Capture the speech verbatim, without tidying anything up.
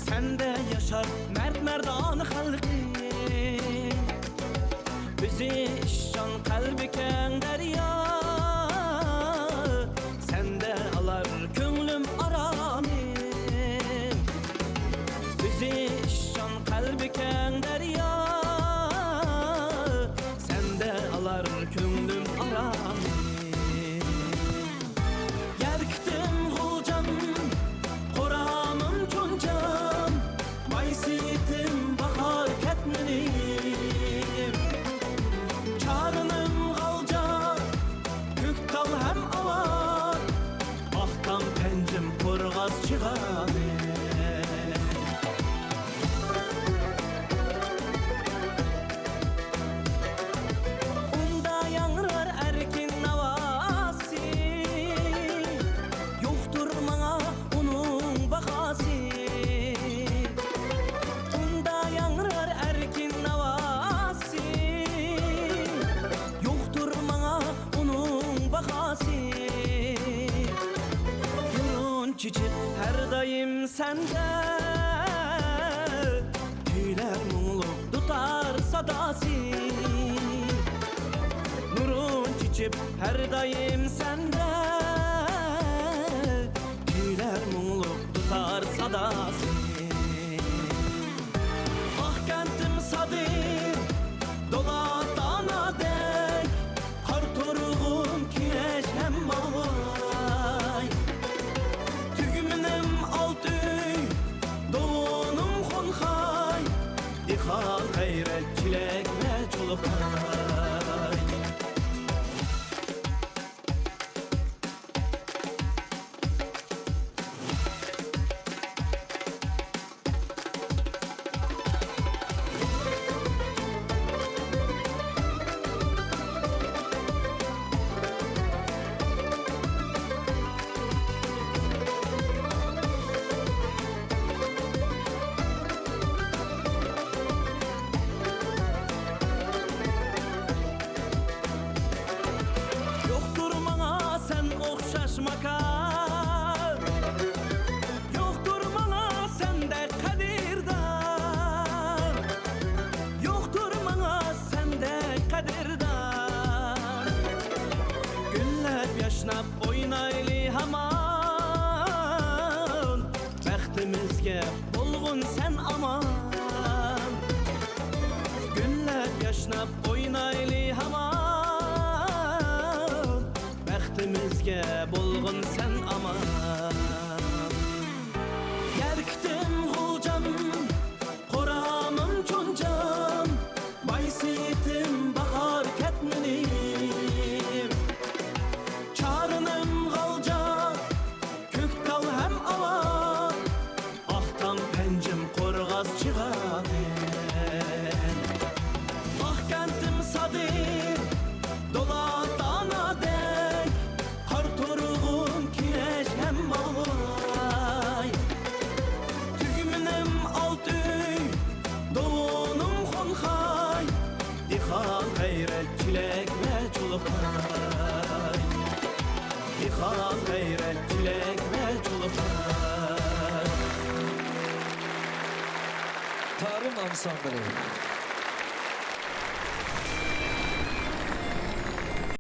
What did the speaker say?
سەندە ياشار مەرد-مەردانە خەلقىم. ئۆزى ئىشچان، قەلبى كەڭ دەريا، سەندە ئالار كۆڭلۈم ئارامى. ئۆزى ئىشچان، قەلبى كەڭ دەريا، سەندە ئالار كۆڭلۈم ئارامى. يەركىتىم غۇلجام، قورامىم چونجام، مايسىيىتىم باھار كەتمىنىم. چارىنىم غالجا، كۆكتال ھەم ئاۋات، ئاقتام پەنجىم قورغاس چىغانىم. ئۇندا ياڭرار ئەركىن ناۋاسى، يوقتۇر ماڭا ئۇنىڭ باھاسى. ئۇندا ياڭرار ئەركىن ناۋاسى، يوقتۇر ماڭا ئۇنىڭ باھاسى. نۇرۇن چېچىپ ھەر دائىم سەندە، كۈيلەر مۇڭلۇق دۇتار ساداسى. نۇرۇن چېچىپ ھەر دائىم سەندە، كۈيلەر مۇڭلۇق دۇتار ساداسى. ئاق كەنتىم سادىر، دولاتانادەك، قارا تۇرغۇم كۈيەش ھەم ماۋاي. تۈگمىنىم ئالتە ئۆي، دولۇنۇم خونخاي، دېھقان غەيرەت، چېلەك ۋە چۇلۇقاي. يوقتۇر ماڭا سەن ئوخشاش ماكان، يوقتۇر ماڭا سەندەك قەدىردان، يوقتۇر ماڭا سەندەك قەدىردان. گۈللەپ ياشناپ ئوينايلى ھامان، بەختىمىزگە بولغىن سەن ئامان. گۈللەپ ياشناپ ئوينايلى ھامان، بەختىمىزگە بولغىن سەن ئامان. يەركىتىم غۇلجام، قورامىم چونجام، مايسىيىتىم باھار كەتمىنىم. چارىنىم غالجا، كۆكتال ھەم ئاۋات، ئاقتام پەنجىم قورغاس چىغانىم. ئاق كەنتىم سادىر، دولاتانادەك، قارا تۇرغۇم كۈيەش ھەم ماۋاي. تۈگمىنىم ئالتە ئۆي، دولۇنۇم خونخاي، دېھقان غەيرەت، چېلەك ۋە چۇلۇقاي. دېھقان غەيرەت، چېلەك ۋە چۇلۇقاي. تارىم ئانسامبىلى.